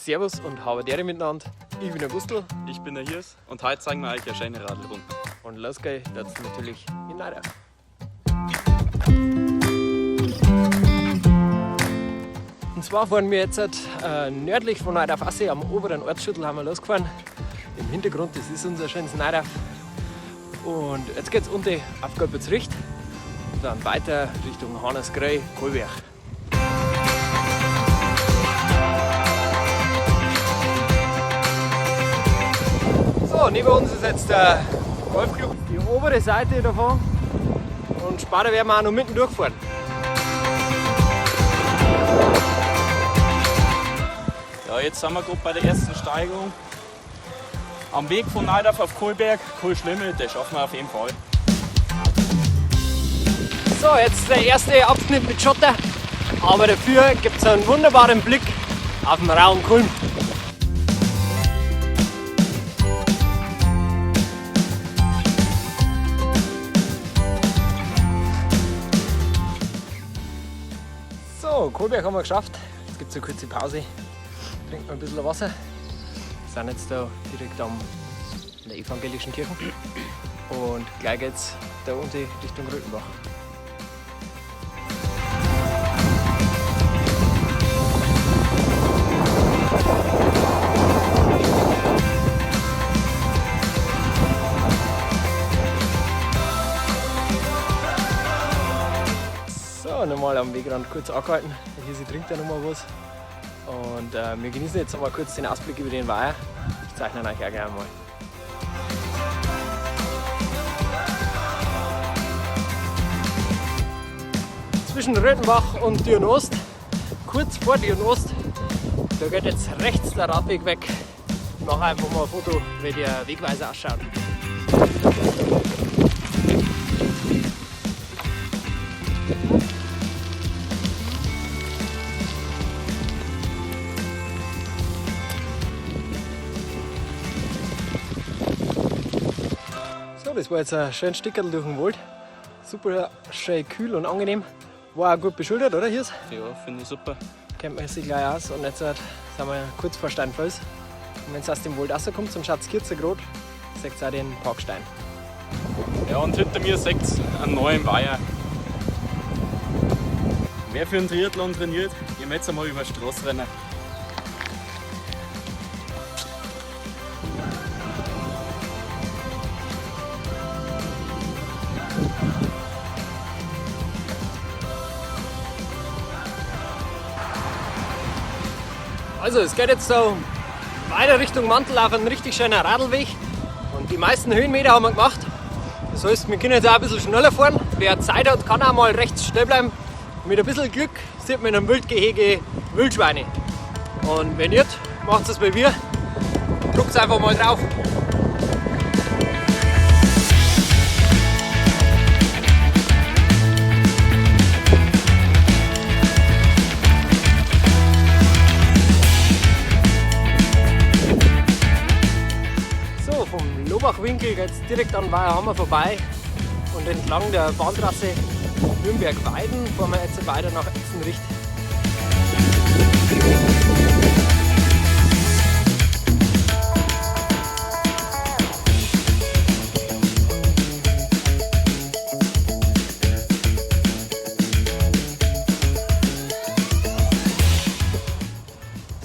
Servus und Haberdere miteinander. Ich bin der Gustl. Ich bin der Hirs und heute zeigen wir euch eine schöne Radlrunde. Und los geht's natürlich in Neidorf. Und zwar fahren wir jetzt nördlich von Neudorf-Assee am oberen Ortsschüttel haben wir losgefahren. Im Hintergrund, das ist unser schönes Neudorf. Und jetzt geht's unten auf Göppitzricht und dann weiter Richtung Hannesgrey, Kohlberg. So, neben uns ist jetzt der Golfclub, die obere Seite davon. Und später werden wir auch noch mitten durchfahren. Ja, jetzt sind wir gerade bei der ersten Steigung. Am Weg von Neidorf auf Kohlberg, Kohlschlimmel, das schaffen wir auf jeden Fall. So, jetzt der erste Abschnitt mit Schotter. Aber dafür gibt es einen wunderbaren Blick auf den rauen Kulm. So, Kohlberg haben wir geschafft. Jetzt gibt es eine kurze Pause. Trinken wir ein bisschen Wasser. Wir sind jetzt da direkt am in der evangelischen Kirche. Und gleich geht's da unten Richtung Röthenbach. So, nochmal am Wegrand kurz angehalten. Der Hirsi trinkt ja nochmal was. Und wir genießen jetzt nochmal kurz den Ausblick über den Weiher. Ich zeichne euch auch gerne mal. Zwischen Röthenbach und Düren-Ost, kurz vor Düren-Ost, da geht jetzt rechts der Radweg weg. Ich mache einfach mal ein Foto, wie der Wegweiser ausschaut. So, das war jetzt ein schönes Stickerl durch den Wald. Super schön kühl und angenehm. War auch gut beschildert, oder Hirs? Ja, finde ich super. Kennt man sich gleich aus. Und jetzt sind wir kurz vor Steinfels. Und wenn es aus dem Wald rauskommt, zum Schatzkirzer grad, seht ihr auch den Parkstein. Ja, und hinter mir seht ihr einen neuen Weiher. Wer für einen Triathlon trainiert, ihr müsst einmal über die Straße rennen. Also, es geht jetzt so weiter Richtung Mantel auf einen richtig schönen Radlweg. Und die meisten Höhenmeter haben wir gemacht. Das heißt, wir können jetzt auch ein bisschen schneller fahren. Wer Zeit hat, kann auch mal rechts stehen bleiben. Mit ein bisschen Glück sieht man in einem Wildgehege Wildschweine. Und wenn nicht, macht es bei mir. Drückt einfach mal drauf. So, vom Lobachwinkel geht's direkt an Weiherhammer vorbei und entlang der Bahntrasse Nürnberg-Weiden fahren wir jetzt weiter nach Etzenricht.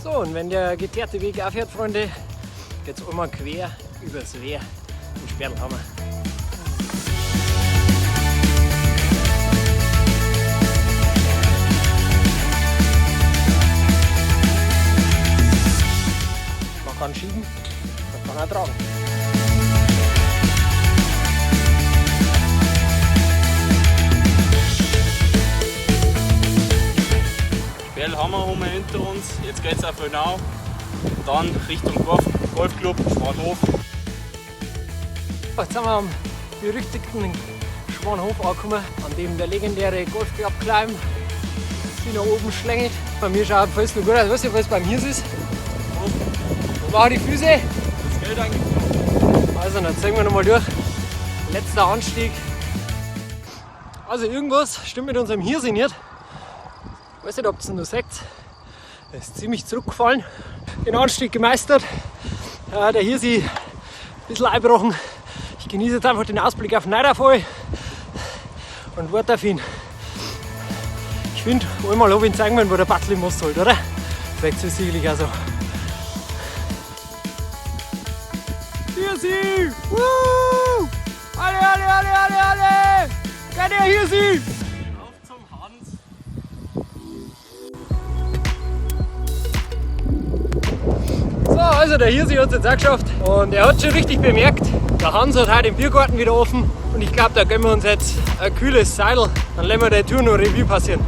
So, und wenn der geteerte Weg aufhört, Freunde, geht's einmal quer übers Wehr in Sperlhammer. Man kann schieben, man kann auch tragen. Sperlhammer haben wir hinter uns, jetzt geht's auf Höhnau, dann Richtung Golfclub Schwanhof. Jetzt sind wir am berüchtigten Schwanhof angekommen, an dem der legendäre Golfclub Climb sich nach oben schlängelt. Bei mir schaut es noch gut aus, ich weiß nicht, was beim Hirs ist. Wo machen die Füße? Das geht eigentlich noch. Also, dann zeigen wir nochmal durch. Letzter Anstieg. Also irgendwas stimmt mit unserem Hirsi nicht. Ich weiß nicht, ob ihr es noch seht. Der ist ziemlich zurückgefallen. Den Anstieg gemeistert. Der Hirsi ein bisschen eingebrochen. Ich genieße jetzt einfach den Ausblick auf Neidorf und warte auf ihn. Ich finde, einmal habe ich ihn zeigen wollen, wo der Battle im Most holt, oder? Vielleicht ist es sicherlich auch so. Hirsi! Woo! Alle, alle, alle, alle, alle! Geht her, Hirsi! Auf zum Hans. So, also der Hirsi hat es jetzt auch geschafft und er hat schon richtig bemerkt, der Hans hat heute den Biergarten wieder offen und ich glaube, da gönnen wir uns jetzt ein kühles Seidel. Dann lassen wir die Tour noch Revue passieren.